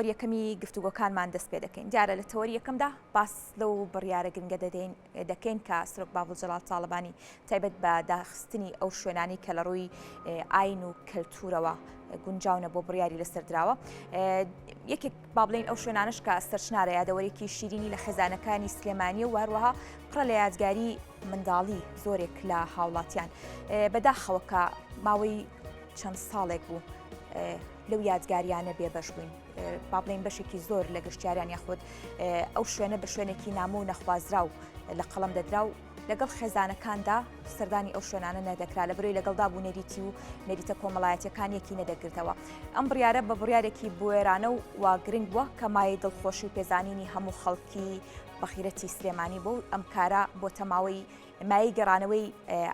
تەوەری یەکەمی گفتوگۆکانمان دەست پێ دەکەین. دیارە لە تەوەری یەکەمدا باس لەو بڕیارە گرنگە دەدەین دەکەین کە سەرۆک باڤڵ جەلال تاڵەبانی تایبەت بە داخستنی ئەو شوێنانی کە لە ڕووی ئاین و کەلتورەوە گونجاونە بۆ بڕیاری لەسەر دراوە. یەکێک با بڵێین ئەو شوێنانەش کە سەرچنارە یادەوەرێکی شیرینی لە خێزانەکانی سلێمانیە و هەروەها پڕە لە یادگاری منداڵی زۆرێک لە هاوڵاتیان. بەداخەوە کە ماوەی چەند ساڵێک بوو لەو یادگاریانە بێبەش بووین با بڵێین بەشێکی زۆر لە گەشتیاران یاخود ئەو شوێنە بە شوێنێکی نامۆ و نەخوازراو لە قەڵەم دەدرا و لەگەڵ خێزانەکاندا سەردانی ئەو شوێنانە نەدەکرا لە بەرەی لەگەڵدا بوو نەریتی و نەریتە کۆمەڵایەتیەکان یەکی نەدەگرتەوە ئەم بڕیارە بە بڕیارێکی بوێرانە و وا گرنگ بووە کە مایەی دڵخۆشی و پێزانینی هەموو خەڵکی بەخیرەتی سلێمانی بوو ئەم کارە بۆتە ماوەی مایەی گەڕانەوەی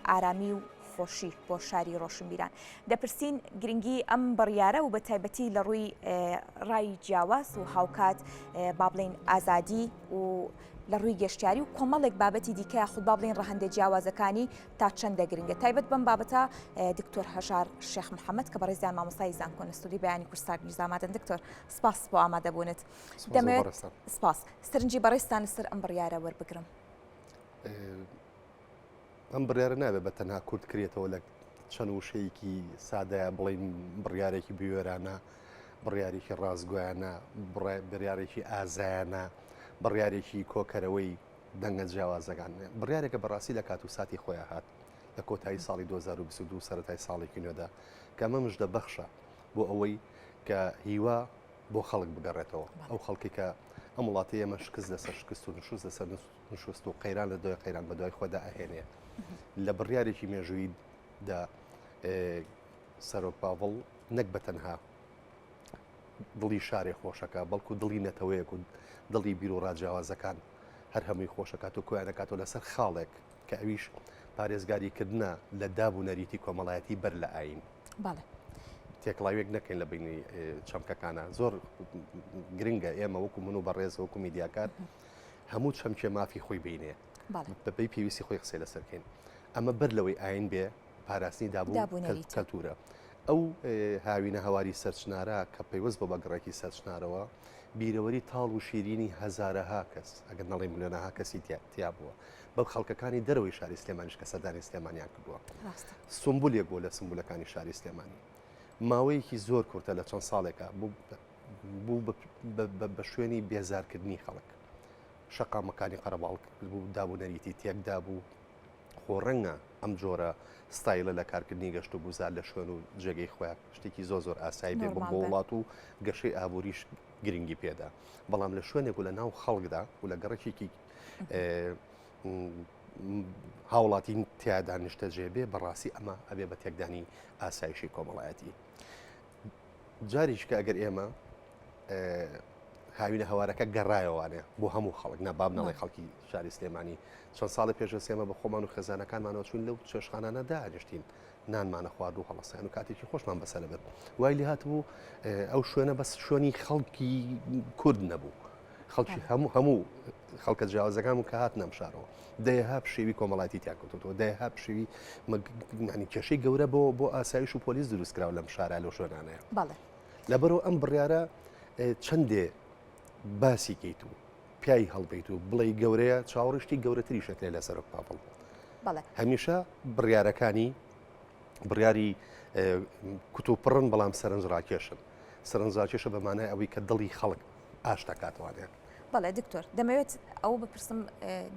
ئارامی و خۆشی بۆ شاری ڕۆشنبیران. دەپرسین گرنگی ئەم بڕیارە و بە تایبەتی لە ڕووی ڕای جیاواز و هاوکات با بڵێین ئازادی و لە ڕووی گەشتیاری و کۆمەڵێک بابەتی دیکە یاخود با بڵێین ڕەهەندە جیاوازەکانی تا چەندە گرنگە تایبەت بەم بابەتە دکتۆر هەژار شێخ محەممەد کە بەڕێزیان مامۆستای زانکۆ لە ستۆدیۆی بەیانی کوردستان نیوز ئامادەن دکتۆر سپاس بۆ ئامادەبوونت دەمەوێت سپاس سەرنجی بەڕێزتان لەسەر ئەم بڕیارە وەربگرم. ئەم بڕیارە نابێت بە تەنها کورت کرێتەوە لە چەند وشەیەکی سادەیە بڵین بڕیارێکی بوێرانە بڕیارێکی ڕاستگۆیانە بڕیارێکی ئازایانە بڕیارێکی کۆکەرەوەی دەنگە جیاوازەکان بڕیارێکە بەڕاستی لە کات و ساتی خۆیان هات لە کۆتایی ساڵی 2022 سەرەتای ساڵێکی نوێدا کە ئەمە مژدە بەخشە بۆ ئەوەی کە هیوا بۆ خەڵک بگەڕێتەوە ئەو خەڵکی کە ئەم وڵاتی ئێمە شکست لەسەر شکست و نشوست لەسەر نشوست و قەیران لە دوای قەیران بە دوای خۆدا ئەهێنێ لە بڕیارێکی مێژوویی دا سەرۆک پاڤڵ نەک بە تەنها دڵی شارێ خۆشەکە بەڵکو دڵی نەتەوەیەک و دڵی بیر و ڕاجیاوازەکان هەر هەمووی خۆشەکات و کۆیانەکاتەوە لەسەر خاڵێک کە ئەویش پارێزگاریکردە لە داب و نەریتی کۆمەڵایەتی بەر لە ئاین. بەڵێ. تێکڵاوێک نەکەین لە بینی چەمکەکانە زۆر گرنگە ئێمە وەکو من و بەڕێز وەکو میدیاکار هەموو چەمکێ مافی خۆی بینێ بەپێی پێویستی خۆی قسەی لەسەر کەین ئەمە بەر لەوەی ئاین بێ پاراستنی دابوو کەلتورە ئەو هاوینە هەواری سەرچنارە کە پەیوەست بۆ بە گڕێکی سەرچنارەوە بیرەوەری تاڵ و شیرینی هەزارەها کەس ئەگەر نەڵێ ملیۆنەها کەسی تیا بووە بە خەڵکەکانی دەرەوەی شاری سلێمانیش کە سەردانی سلێمانیان کردووە سمبولێک بوو لە سمبولەکانی شاری سلێمانی ماوەیەکی زۆر کورتە لە چەند ساڵێکە بوو بە شوێنی بێزارکردنی خەڵک. شەقامەکانی قەرەباڵغ کردبوو، داب و نەریتی تێکدابوو. خۆ ڕەنگە ئەم جۆرە ستایلە لە کارکردنی گەشت و گوزار لە شوێن و جێگەی خۆیان شتێکی زۆر زۆر ئاسایی بێ بۆ وڵات و گەشەی ئابووریش گرنگی پێدا. بەڵام لە شوێنێک و لە ناو خەڵکدا و لە گەڕەکێکی هاوڵاتی تیادا نیشتەجێ بێ بەڕاستی ئەمە ئەبێ بە تێکدانی ئاسایشی کۆمەڵایەتی. جاریش کە ئەگەر ئێمە هاوینە هەوارەکە گەڕایەوانێ بۆ هەموو خەڵک نا باب نەڵێ خەڵکی شاری سلێمانی چەند ساڵی پێش ئێمە بە خۆمان و خێزانەکانمانەوە چوین لەو چێشخانانە دانیشتین نانمانە خوارد و هەڵەسان و کاتێکی خۆشمان بەسەر بێت وای لێ هاتبوو ئەو شوێنە بەس شوێنی خەڵکی کورد نەبوو خەڵکی هەموو هەموو خەڵکە جیاوازەکان و کە هاتنە ئەم شارەوە دەیەها پشێوی کۆمەڵایەتی تیا کەوتووەتەوە دەیەها پشێوی مەگنانی کێشەی گەورە بۆ بۆ ئاسایش و پۆلیس دروست کراوە لەم شارە لەو شوێنانەیە بەڵێ لەبەرەوە ئەم بڕیارە چەندێ باسی کەیت و پیای هەڵبیت و بڵێ گەورەیە چاوەڕشتی گەورەتری شەکرێ لە سەرۆک پاڤڵ بەڵێ هەمیشە بڕیارەکانی بڕیاری کوتوپڕن بەڵام سەرنجڕاکێشن سەرنجڕاکێشە بە مانای ئەوەی کە دڵی خەڵک ئاش دەکاتەوانێ. بەڵێ دکتۆر دەمەوێت ئەوە بپرسم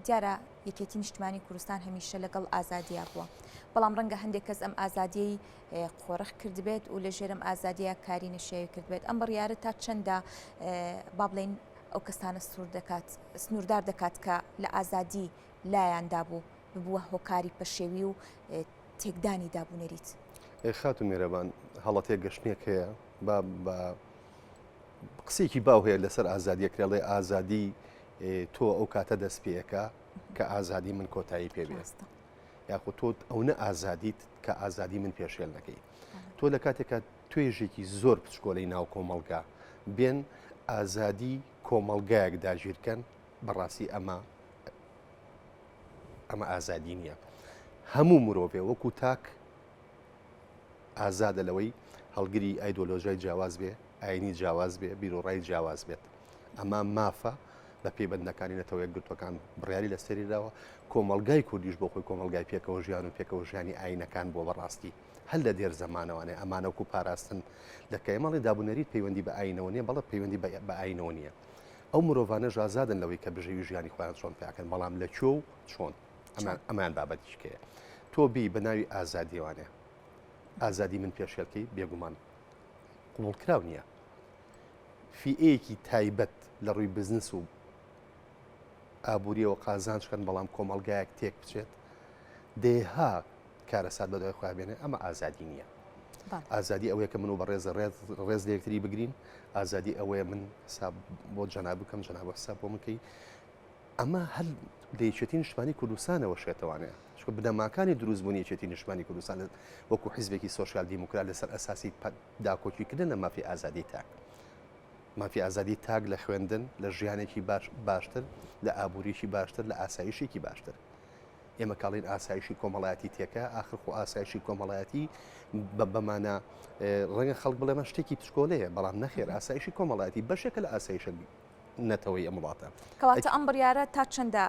دیارە یەکێتی نیشتمانی کوردستان هەمیشە لەگەڵ ئازادیا بووە بەڵام ڕەنگە هەندێک کەس ئەم ئازادیەی قۆرخ کردبێت و لە ژێرم ئازادیە کاری نەشیاوی کردبێت ئەم بڕیارە تا چەندە با بڵێین ئەو کەسانە سوور دەکات سنووردار دەکات کە لە ئازادی لایاندا بوو ببووە هۆکاری پەشێوی و تێکدانی دابونەریت. خاتوو میرەبان هەڵە تێگەشتنێک هەیە با بە قسەیەکی باو هەیە لەسەر ئازادیە کرێڵێ ئازادی تۆ ئەو کاتە دەست پێەکە کە ئازادی من کۆتایی پێ بێت یاخود تۆ ئەو نە ئازادیت کە ئازادی من پێشێل نەکەی تۆ لە کاتێکە توێژێکی زۆر بچکۆلەی ناو کۆمەڵگا بێن ئازادی کۆمەڵگایەک داگیرکەن بەڕاستی ئەمە ئەمە ئازادی نییە هەموو مرۆڤێ وەکو تاک ئازادە لەوەی هەڵگری ئایدۆلۆژیای جیاواز بێ. ئاینی جیاواز بێ، بیروڕای جیاواز بێت. ئەمە مافە بە پێی بەندەکانی نەتەوە یەکگرتووەکان بڕیاری لەسەری داوە. کۆمەڵگای کوردیش بۆ خۆی کۆمەڵگای پێکەوە ژیان و پێکەوە ژیانی ئاینەکان بووە بەڕاستی هەر لە دێر زەمانەوانێ ئەمانە وەکو پاراستن دەکە ئێمە ئەڵێ دابونەریت پەیوەندی بە ئاینەوە نییە بەڵێ پەیوەندی بە ئاینەوە نییە ئەو مرۆڤانەش ئازادن لەوەی کە بژێوی ژیانی خۆیان چۆن پیاکەن بەڵام لە کوێ و چۆن ئەمان بابەتیشکەیە تۆ بی بە ناوی ئازادیوانێ ئازادی من پێشێلکەی بێگومان قبوڵکراو نییە فیئەیەکی تایبەت لە ڕووی بزنس و ئابووریەوە قازانج کەن بەڵام کۆمەڵگایەک تێک بچێت دەیها کارەسات بەدوای خۆیان بێنێ ئەمە ئازادی نییە. ئازادی ئەوەیە کە من و بەڕێز ڕێز ڕێز لە یەکتری بگرین ئازادی ئەوەیە من حساب بۆ جەناب بکەم جەناب حساب بۆ من کەی ئەمە هەر لە یەکێتی نیشتمانی کوردستانەوە شێتەوانەیە چونکە بنەماکانی دروستبوونی یەکێتی نیشتمانی کوردستان وەکو حیزبێکی سۆسیال دیموکرات لەسەر ئەساسی داکۆکیکردن لە مافی ئازادی تاک مافی ئازادی تاک لە خوێندن لە ژیانێکی باش باشتر لە ئابووریی باشتر لە ئاسایشێکی باشتر ئێمە کاڵین ئاسایشی کۆمەڵایەتی تێکە ئاخر خۆ ئاسایشی کۆمەڵایەتی بە بەمانە ڕەنگە خەڵک بڵێ مە شتێکی پچکۆلەیە بەڵام نەخێر ئاسایشی کۆمەڵایەتی بەشێکە لە ئاسایشە نەتەوەی ئەم وڵاتە. کەواتە ئەم بڕیارە تا چەندە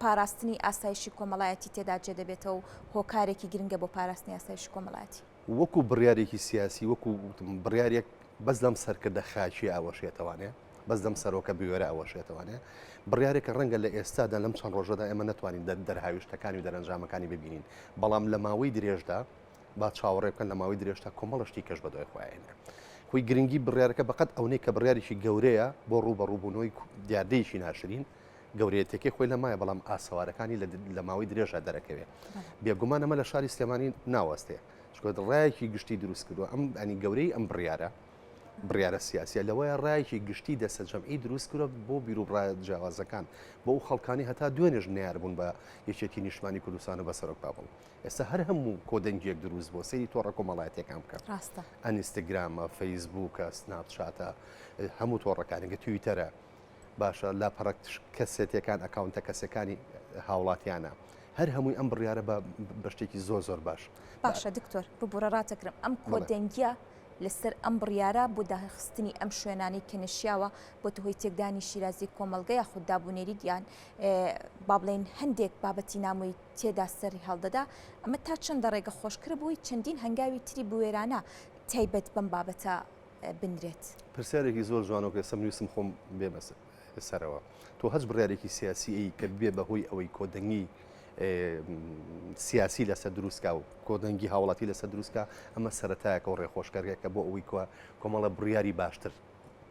پاراستنی ئاسایشی کۆمەڵایەتی تێدا جێ دەبێتەوە و هۆکارێکی گرنگە بۆ پاراستنی ئاسایشی کۆمەڵایەتی؟ وەکو بڕیارێکی سیاسی وەکو وتم بڕیارێک بەس لەم سەرکردە خاکیە ئەوەشێتەوانێ بەس لەم سەرۆکە بوێرە ئەوەشێتەوانێ بڕیارێکە ڕەنگە لە ئێستادا لەم چەند ڕۆژەدا ئێمە نەتوانین دەرهاویشتەکانی و دەرەنجامەکانی ببینین بەڵام لە ماوەی درێژدا با چاوەڕێ بکەن لە ماوەی درێژدا کۆمەڵە شتی کەش بەدوای خۆیانە خۆی گرنگی بڕیارەکە بەقەت ئەونەی کە بڕیارێکی گەورەیە بۆ ڕووبەڕووبوونەوەی دیاردەیەکی ناشرین گەورەیەتەکەی خۆی لەمایە بەڵام ئاسەوارەکانی لە ماوەی درێژە دەرەکەوێت بێگومان ئەمە لە شاری سلێمانی ناوەستێ چونکە ڕایەکی گشتی دروست کردووە ئەم ئەنی گەورەی ئەم بڕیارە بڕیارە سیاسیە لەوەیە ڕایەکی گشتی دەسە جەمعی دروست کردوە بۆ بیروبڕا جیاوازەکان بۆ ئەو خەڵکانی هەتا دوێنێش نەیار بوون بە یەکێتی نیشتمانی کوردستان و بە سەرۆک پاڤڵ ئێستا هەر هەموو کۆدەنگیەک دروست بۆ سەیری تۆڕە کۆمەڵایەتیەکان بکە ڕاستە ئەنیستگرامە فەیسبووکە سناپچاتە هەموو تۆڕەکانی کە تویتەرە باشە لاپەڕە کەسێتیەکان ئەکاونتە کەسەکانی هاوڵاتیانە هەر هەمووی ئەم بڕیارە بە بە شتێکی زۆر زۆر باش باشە دکتۆر ببورە ڕاتەکرم ئەم کۆدەنگیە لەسەر ئەم بڕیارە بۆ داخستنی ئەم شوێنانەی کە نەشیاوە بۆتە هۆی تێکدانی شیرازی کۆمەڵگە یاخود دابونەریت یان با بڵێین هەندێک بابەتی نامۆی تێدا سەری هەڵدەدا ئەمە تا چەندە ڕێگە خۆشکرە بۆی چەندین هەنگاوی تری بوێرانە تایبەت بەم بابەتە بنرێت؟ پرسیارێکی زۆر جوانە و ئێستا من ویستم خۆم بێمە سەرەوە. تۆ هەچ بڕیارێکی سیاسی ئەی کە ببێ بە هۆی ئەوەی کۆدەنگی سیاسی لەسەر دروستکا و کۆدەنگی هاوڵاتی لەسەر دروستکا ئەمە سەرەتایەکە و ڕێخۆشکەرێکە بۆ ئەوەی کە کۆمەڵە بڕیاری باشتر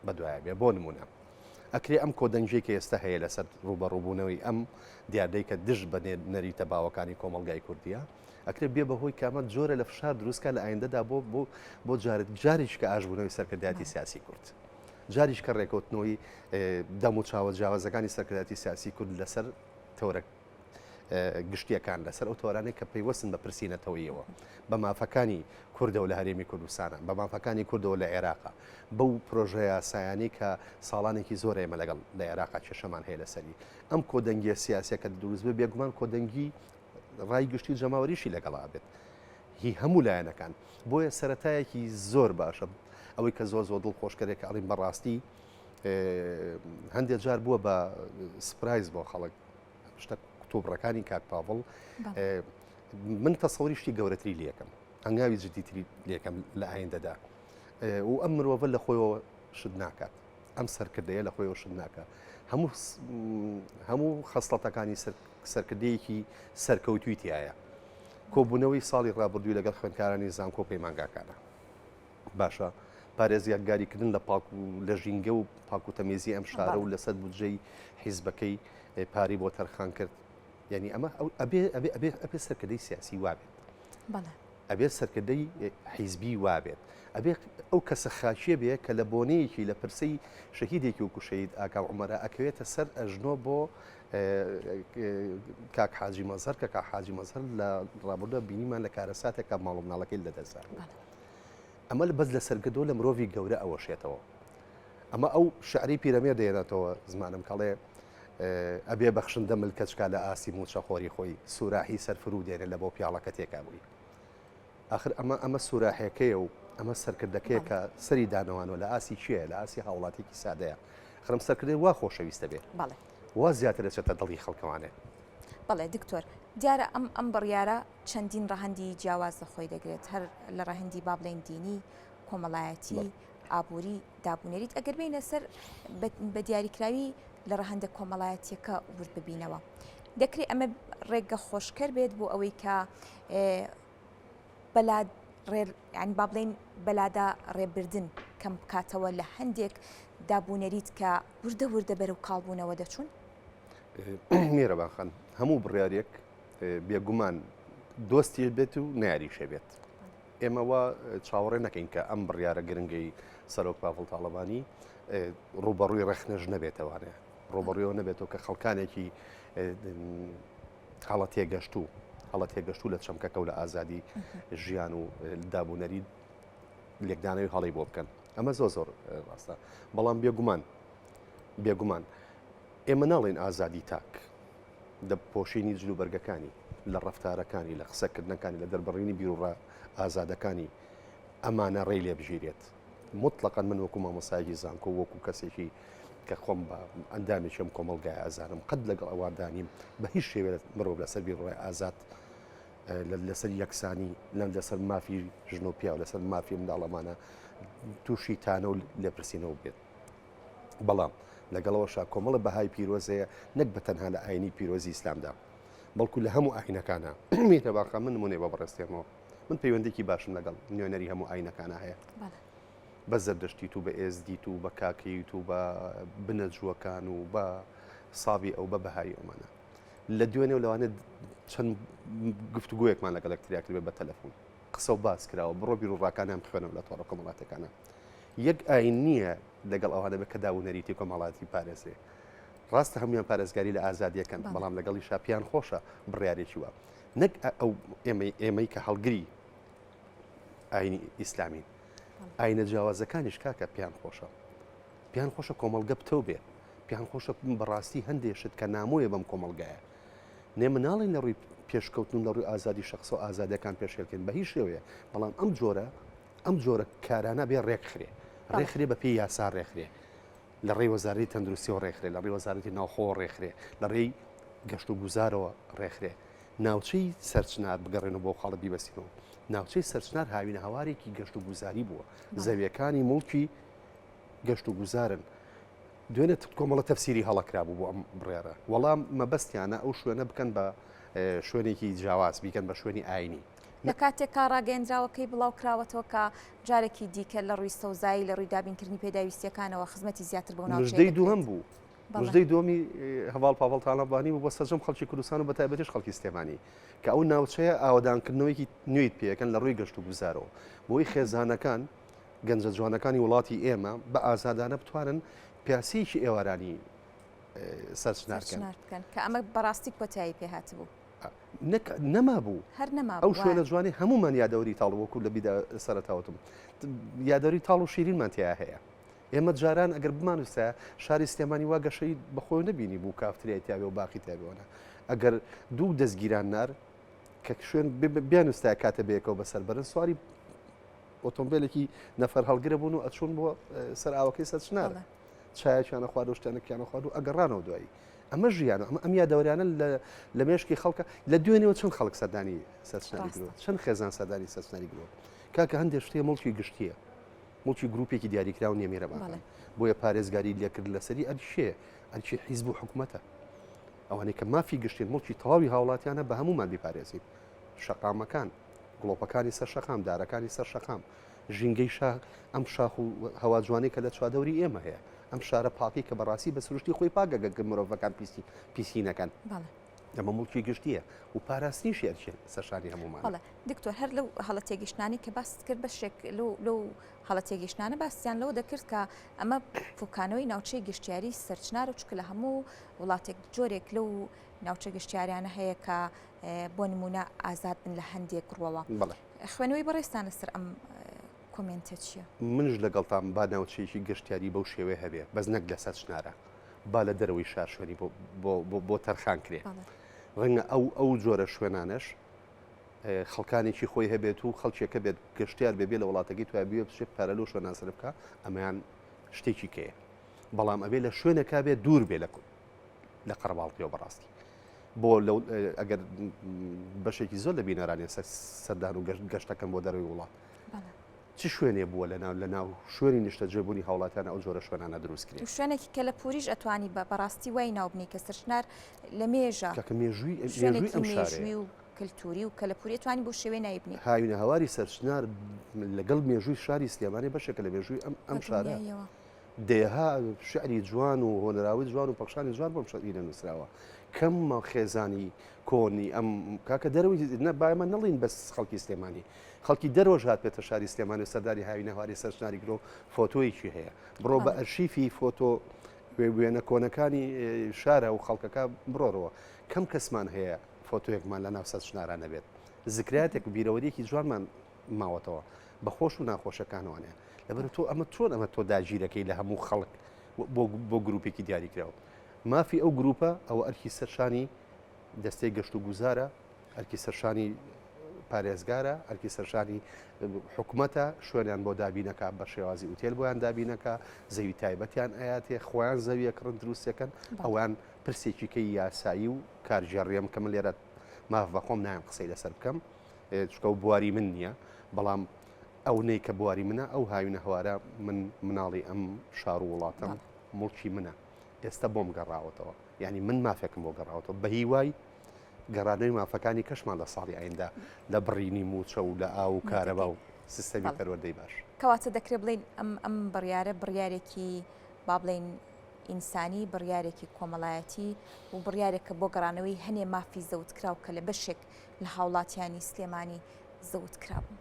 بەدوایە بێ بۆ نمونە ئەکرێ ئەم کۆدەنگیەی کە ئێستا هەیە لەسەر ڕووبەڕووبوونەوەی ئەم دیاردەی کە دژ بە نەریتە باوەکانی کۆمەڵگای کوردیە ئەکرێ بێ بەهۆی کە ئەمە جۆرە لە فشار دروستکا لە ئایندەدا بۆ بۆ بۆ جارێک جارێکی کە ئاشبوونەوەی سەرکردایەتی سیاسی کورد جاریش کە ڕێکەوتنەوەی دەم و چاوە جیاوازەکانی سەرکردایەتی سیاسی کورد لەسەر تەوەرە گشتیەکان لەسەر ئەو تەوەرانەی کە پەیوەستن بە پرسی نەتەوەیەوە بە مافەکانی کوردەوە لە هەرێمی کوردستانە بە مافەکانی کوردەوە لە عێراقا بەو پرۆژە یاسایانەی کە ساڵانێکی زۆر ئێمە لەگەڵ لە عێراقا کێشەمان هەیە لەسەری ئەم کۆدەنگیە سیاسیە کە دروست بێ بێگومان کۆدەنگی ڕای گشتی و جەماوەریشی لەگەڵا بێت هی هەموو لایەنەکان بۆیە سەتایەکی زۆر باشە ئەوەی کە زۆر زۆر دڵخۆشکەرێک کە ئەڵین بەڕاستی هەندێک جار بووە بە سپرایز بۆ خەڵک شتە کتوبڕەکانی کاک پاڤڵ من تەسەوری شتی گەورەتری لەکەم هەنگاوی جدیتری لەکەم لە ئایندەدا و ئەم مرۆڤە لە خۆیەوە شت ناکات ئەم سەرکردەیە لە خۆیەوە شت ناکە هەموو هەموو خەسڵەتەکانی سەرکردەیەکی سەرکەوتوی تایە کۆبوونەوەی ساڵی ڕابردووی لەگەڵ خوێندکارانی زانکۆ پەیمانگاکانە باشە پارێزگاریکردن لە پاک و لە ژینگە و پاک و تەمیزی ئەم شارە و لەسەر بودجەی حیزبەکەی پارەی بۆ تەرخان کرد یعنی ئەمە ئەو ئەبێ ئەبێ ئەبێ ئەبێ سەرکردەی سیاسی وابێت ئەبێ سەرکردەی حیزبی وابێت ئەبێ ئەو کەسە خاکیە بێ کە لە بۆنەیەکی لە پرسەی شەهیدێکی وەکو شەهید ئاکام عومەرە ئەکەوێتە سەر ئەژنۆ بۆ کاک حاجی مەزهەر کە کاک حاجی مەزهەر لە ڕابردووە بینیمان لە کارەساتێکا ماڵ و مناڵەکەی لەدەستدا ئەمە بەس لە سەرکردەوە لە مرۆڤی گەورە ئەوەشێتەوە ئەمە ئەو شعری پیرەمێر دێنێتەوە زمانم کەڵێ ئەبێ بەخشندە ملکەچکا لە ئاستی موچەخۆری خۆی سوراحی سەرفرو دێنێ لە بۆ پیاڵەکە تێکا بووی ئاخر ئەمە ئەمە سوراحەکەیە و. ئەمە سەرکردەکەیە کە سەری دانەوانەوە لە ئاسی کێیە لە ئاسی هاوڵاتیەکی سادەیە خرم سەرکردەی وا خۆشەویستە بێ بەڵێ وا زیاتر دەچێتە دڵی خەڵکەوانێ. بەڵێ دکتۆر دیارە ئەم ئەم بڕیارە چەندین ڕەهەندی جیاواز لە خۆی دەگرێت هەر لە ڕەهەندی با بڵێین دینی کۆمەڵایەتی ئابووری دابونەریت ئەگەر بینە سەر بە دیاریکراوی لە ڕەهەندە کۆمەڵایەتیەکە ورد ببینەوە دەکرێت ئەمە ڕێگە خۆشکەر بێت بۆ ئەوەی کە بەلا یانی با بڵێین بەلادا ڕێبردن کەم بکاتەوە لە هەندێک دابونەریت کە وردە وردە بەرەو کاڵبوونەوە دەچوون؟ میرەبان خان هەموو بڕیارێک بێگومان دۆستی بێت و ناریشە بێت. ئێمە وا چاوەڕێ نەکەین کە ئەم بڕیارە گرنگەی سەرۆک پاڤڵ تاڵەبانی ڕوبەڕووی ڕەخنەش نەبێتەوانێ ڕوبەڕوویەوە نەبێتەوە کە خەڵکانێکی هەڵە تێگەشتوو هەڵە تێگەشتوو لە چەمکەکە و لە ئازادی ژیان و دابوونەری لێکدانەوەی هەڵی بۆ بکەن ئەمە زۆر زۆر ڕاستە بەڵام بێگومان بێگومان ئێمە ناڵێن ئازادی تاک لە پۆشینی جلوبەرگەکانی لە ڕفتارەکانی لە قسەکردنەکانی لە دەربڕینی بیرڕە ئازادەکانی ئەمانە ڕێی لێ بگیرێت موتڵەقەن من وەکو مامۆستایەکی زانکۆ وەکو کەسێکی کە خۆم بە ئەندامێکی ئەم کۆمەڵگایە ئەزانم قەت لەگەڵ ئەواندا نیم بە هیچ شێوەیەک مرۆڤ لەسەر بیروڕای ئازاد لەسەر یەکسانی لەم لەسەر مافی ژن و پیاو لەسەر مافی منداڵەمانە تووشی تانە و لێپرسینەوە بێت بەڵام لەگەڵەوەشا کۆمەڵە بەهای پیرۆزەیە نەک بە تەنها لە ئاینی پیرۆزی ئیسلامدا بەڵکو لە هەموو ئاینەکانە میرەباخە من نمونەی بە بەڕێزتێمەوە من پەیوەندێکی باشم لەگەڵ نوێنەری هەموو ئاینەکانە هەیە بە زەردەشتیت و بە ئێزدیت و بە کاکەیت و بە بنەجووەکان و بە سابی ئەو بە بەهایی ئەومانە لە دوێنێ و لەوانێت چەند گفتوگویەکمان لەگەڵ یەکتریا کردبێت بە تەلەفۆن قسە و باس کراوە بڕۆ بیر و ڕاکانیان بخوێنەوە لە تۆڕە کۆمەڵاتەکانە یەک ئاین نییە لەگەڵ ئەوانە بێت کە داب و نەریتی کۆمەڵاتی پارێزێ ڕاستە هەمویان پارێزگاری لە ئازادیەکەن بەڵام لەگەڵی شاپیان خۆشە بڕیارێکی وە نەک ئەو ئێمەی ئێمەی کە هەڵگری ئاینی ئیسلامین ئاینە جیاوازەکانیش کاکە پێیان خۆشە پێیان خۆشە کۆمەڵگە پتەو بێ پێیان خۆشە بەڕاستی هەندێک شت کە نامۆیە بەم کۆمەڵگایە نێ مناڵین لە ڕووی پێشکەوتن لە ڕووی ئازادی شخص و ئازادەکان پێشێلکەین بە هیچ شێوەیە بەڵام ئەم جۆرە ئەم جۆرە کارانە بێ ڕێکخرێ ڕێکخرێ بە پێی یاسا ڕێکخرێ لە ڕێی وەزارەتی تەندروستیەوە ڕێکخرێ، لە ڕێی وەزارەتی ناوخۆوە ڕێکخرێ، لە ڕێی گەشت و گوزارەوە ڕێکخرێ. ناوچەی سەرچنار بگەڕێنەوە بۆ خاڵە بیبەستینەوە. ناوچەی سەرچنار هاوینە هەوارێکی گەشت و گوزاری بووە. زەویەکانی موڵکی گەشت و گوزارن. دوێنێ کۆمەڵە تەفسیری هەڵە کرابوو بۆ ئەم بڕیارە. وەڵام مەبەستیانە ئەو شوێنە بکەن بە شوێنێکی جیاواز، بیکەن بە شوێنی ئاینی. لە کاتێکا ڕاگەیەندراوەکەی بڵاوکراوەتەوە کە جارێکی دیکە لە ڕووی سەوزایی لە ڕووی دابینکردنی پێداویستییەکانەوە خزمەتی زیاتر بەو ناوچەیە مژدەی دووهەم بوو. مژدەی دووەمی هەڤاڵ پاڤڵ تاڵەبانی بوو بۆ سەرجەم خەڵکی کوردستان و بەتایبەتیش خەڵکی سلێمانی کە ئەو ناوچەیە ئاوەدانکردنەوەیەکی نوێیت پێ ئەکەن لە ڕووی گەشت و گوزارەوە بۆی خێزانەکان گەنجە جوانەکانی وڵاتی ئێمە بە ئازادانە بتوانن پیاسەیەکی ئێوارانی سەرچنار بکەن کە ئەمە بەڕاستی کۆتایی پێ هاتبوو. نەک نەمابوو هەر نەمابوو ئەو شوێنە جوانی هەمومان یادەوەری تاڵ وەکو لە بیدا سەرەتاوتم یادەوەری تاڵ و شیرینمان تیا هەیە ئێمە جاران ئەگەر بمانوسە شاری سلێمانی وا گەشەی بەخۆی نەبینی بوو کافتریای تیاێ و باقی تیاێەوەە ئەگەر دوو دەستگیران نار کە شوێن بیانوستا کاتە بەیەکەوە بەسەر بەرن سواری ئۆتۆمبیلێکی نەفەر هەڵگرە بوون و ئەچوون بۆ سەر ئاوەکەی سەرچنار چایەکیانە خوارد و شتانێکیانە خوارد و ئەگەڕانەوە دوایی ئەمە ژیانە ئەمە ئەم یادەوەریانە لە مێشکی خەڵکە لە دوێنێەوە چەند خەڵک سەردانی سەرچناری گرۆ چەند خێزان سەردانی سەرچناری گرۆ کاکە هەندێک شتێ مڵکی گشتیە مڵکی گروپێکی دیاریکراو نیە میرەبان بۆیە پارێزگاری لێکرد لەسەری ئەرشێ ئەرکی حیزب و حکوومەتە ئەوانەی کە مافی گشتین مڵکی تەواوی هاوڵاتیانە بە هەمومان بیپارێزین شەقامەکان گڵۆپەکانی سەر شەقام دارەکانی سەر شەقام ژینگەی شاخ، ئەم شاخ و هەوا جوانەی کە لە چوادەوری ئێمە هەیە، ئەم شارە پاکەی کە بەڕاستی بە سروشتی خۆی پاکە گەر مرۆڤەکان پیسی پیسی نەکەن. بەڵێ. ئەمە موڵکی گشتییە و پاراستنیشی ئەرکی سەرشانی هەموومانە. بەڵێ دکتۆر هەر لەو هەڵە تێگەیشتنانەی کە باست کرد بەشێک لەو لەو هەڵە تێگەیشتنانە باسیان لەوە دەکرد کە ئەمە پوکانەوەی ناوچەی گەشتیاری سەرچنارە چونکە لە هەموو وڵاتێک جۆرێک لەو ناوچە گەشتیاریانە هەیە کە بۆ نمونە ئازاد بن لە هەندێک ڕوەوە. بەڵێ. خوێنەوەی بەڕێزتان لەسەر ئەم کۆمێنتە چییە؟ منیش لەگەڵتام با ناوچەیەکی گەشتیاری بەو شێوەیە هەبێ بەس نەک لەسەر چنارە با لە دەرەوەی شار شوێنی بۆ تەرخان کرێ ڕەنگە ئەو ئەو جۆرە شوێنانەش. خەڵکانێکی خۆی هەبێت و خەڵکێکە بێت گەشتیار بێ بێ لە وڵاتەکەی توای بوێ بچێت پارە لەو شوێنە سەرف بکا ئەمەیان شتێکی کەیە بەڵام ئەبێ لە شوێنێکا بێ دوور بێ لە لە قەرەباڵغیەوە بەڕاستی بۆ ئەگەر بەشێکی زۆر لە بینەرانی سەر سەردان و گەشتەکەن بۆ دەرەوەی وڵات چ شوێنێ بووە لە ناو لە ناو شوێنی نیشتەجێبوونی هاوڵاتیان ئەو جۆرە شوێنانە دروست کرێ؟ شوێنێکی کەلەپووریش ئەتوانی بە بەڕاستی وای ناو بنێی کە سەرچنار لە مێژە کاکە مێژووی مێژووی شوێنێکی ئەم شارەیە. مێژووی و کلتووری و کەلەپووری ئەتوانی بەو شێوەیە ناوی بنێی. هاوینەهەواری سەرچنار لەگەڵ مێژووی شاری سلێمانی بەشێکە لە مێژووی ئەم بە ئەم شارە. دڵنیاییەوە. دەیەها شیعری جوان و هۆنراوەی جوان و پەخشانی جوان بۆم شەرینە نووسراوە کەم خێزانی کۆنی ئەم کاکە دەرەوەی نە بایمە نەڵین بەس خەڵکی سلێمانی خەڵکی دەرەوەش هات پێتە شاری سلێمانی و سەرداری هاوینەهواری سەرچناری گرۆ فۆتۆیەکی هەیە بڕۆ بە ئەرشیفی فۆتۆ وێنە کۆنەکانی شارە و خەڵکەکە بڕۆرەوە کەم کەسمان هەیە فۆتۆیەکمان لە ناو سەرچنارا نەبێت زکراتێک و بیرەوەریەکی جوانمان ماوەتەوە بە خۆش و ناخۆشەکانوانە لەبەر تۆ ئەمە چۆن ئەمە تۆ داگیرەکەی لە هەموو خەڵک بۆ گروپێکی دیاریکراوە مافی ئەو گروپە ئەوە ئەرکی سەرشانی دەستەی گەشت و گوزارە ئەرکی سەرشانی پارێزگارە ئەرکی سەرشانی حکومەتە شوێنیان بۆ دابینەکە بە شێوازی ئوتێل بۆیان دابینەکە زەوی تایبەتیان ئەیاتێ خۆیان زەویە کڕن دروستەکەن ئەوان پرسێکی کەی یاسایی و کارگێڕیم کە من لێرە ماف بەخۆم نایم قسەی لەسەر بکەم چکە و بواری من نییە بەڵام ئەونەی کە بواری منە ئەو هاوینە هەوارە من مناڵی ئەم شار و وڵاتەم موڵکی منە ئێستا بۆم گەڕاوەتەوە یعنی من مافێکم بۆ گەڕاوەتەوە بە هیوای گەڕانەوەی مافەکانی کەشمان لە ساڵی ئایندا لە بڕینی موچە و لە ئاو و کارەبا و سیستەمی پەروەردەی باش. کەواتە دەکرێت بڵێین ئەم ئەم بڕیارە بڕیارێکی با بڵێین ئینسانی، بڕیارێکی کۆمەڵایەتی و بڕیارێکە بۆ گەڕانەوەی هەنێ مافی زەوتکراو کە لە بەشێک لە هاوڵاتیانی سلێمانی زەوت کرابوو.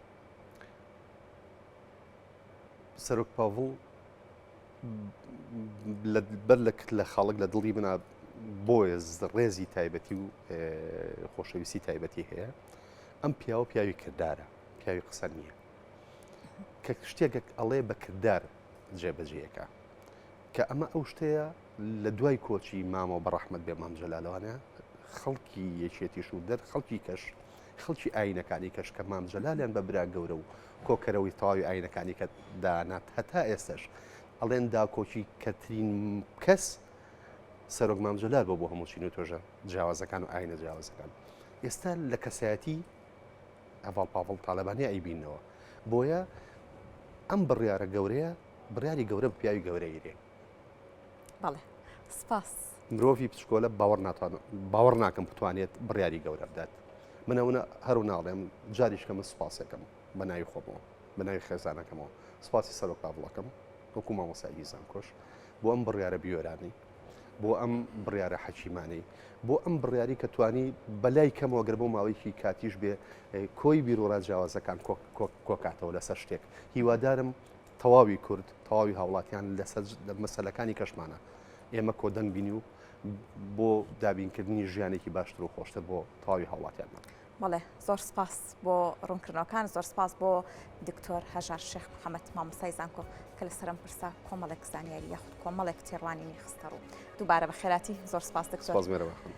سەرۆک پاڤڵ بەر لە لە خەڵک لە دڵی منا بۆیە ڕێزی تایبەتی و خۆشەویستی تایبەتی هەیە ئەم پیاوە پیاوی کردارە پیاوی قسە نییە کە شتێکێک ئەڵێ بە کردار جێبەجێیەکە کە ئەمە ئەو شتەیە لە دوای کۆچی مامەوە بە ڕەحمەت بێ مام جەلالەوانە خەڵکی یەکێتیش و دەر خەڵکی کەش خەڵکی ئاینەکانی کەش کە مام جەلالیان بە برا گەورە و کۆکەرەوەی تەواوی ئاینەکانی کە دانات هەتا ئێستش ئەڵێن داکۆکی کەترین کەس سەرۆک مام جەلال بۆ بۆ هەموو چین و توێژە جیاوازەکان و ئاینە جیاوازەکان ئێستا لە کەسایەتی هەڤاڵ پاڤڵ تاالبانی ئەیبینەوە بۆیە ئەم بڕیارە گەورەیە بڕیاری گەورە پیاوی گەورە ئیرێ بەڵێ سپاس. مرۆڤی بچکۆلە باوەڕ ناتوان باوەڕ ناکەم بتوانێت بڕیاری گەورە بدات من ئەوە هەرو ناڵێم جاریش کە من سپاسێکم بە ناوی خۆمەوە بە ناوی خێزانەکەمەوە سپاسی سەرۆک پاڤڵەکەم وەکو مامۆستایەکی زانکۆش بۆ ئەم بڕیارە بیۆرانەی بۆ ئەم بڕیارە حەکیمانەی بۆ ئەم بڕیاری کە توانی بەلای کەمەوە گەر بۆ ماوەیەکی کاتیش بێ کۆی بیرۆڕا جیاوازەکان کۆکاتەوە لەسەر شتێک هیوادارم تەواوی کورد، تەواوی هاوڵاتیان لەسەر مەسەلەکانی کەشمانە ئێمە کۆدەنگ بین و بۆ دابینکردنی ژیانێکی باشتر و خۆشتر بۆ تەواوی هاوڵاتیانمان. بەڵێ زۆر سپاس بۆ ڕوونکردنەوەکان زۆر سپاس بۆ دکتۆر هەژار شێخ محەممەد مامۆستای زانکۆ کە لەسەر ئەم پرسە کۆمەڵێک زانیاری یاخود کۆمەڵێک تێڕوانینی خستە ڕوو دووبارە بە خێراتی زۆر سپاس دکتۆر. سپاس مێرەبان خانم.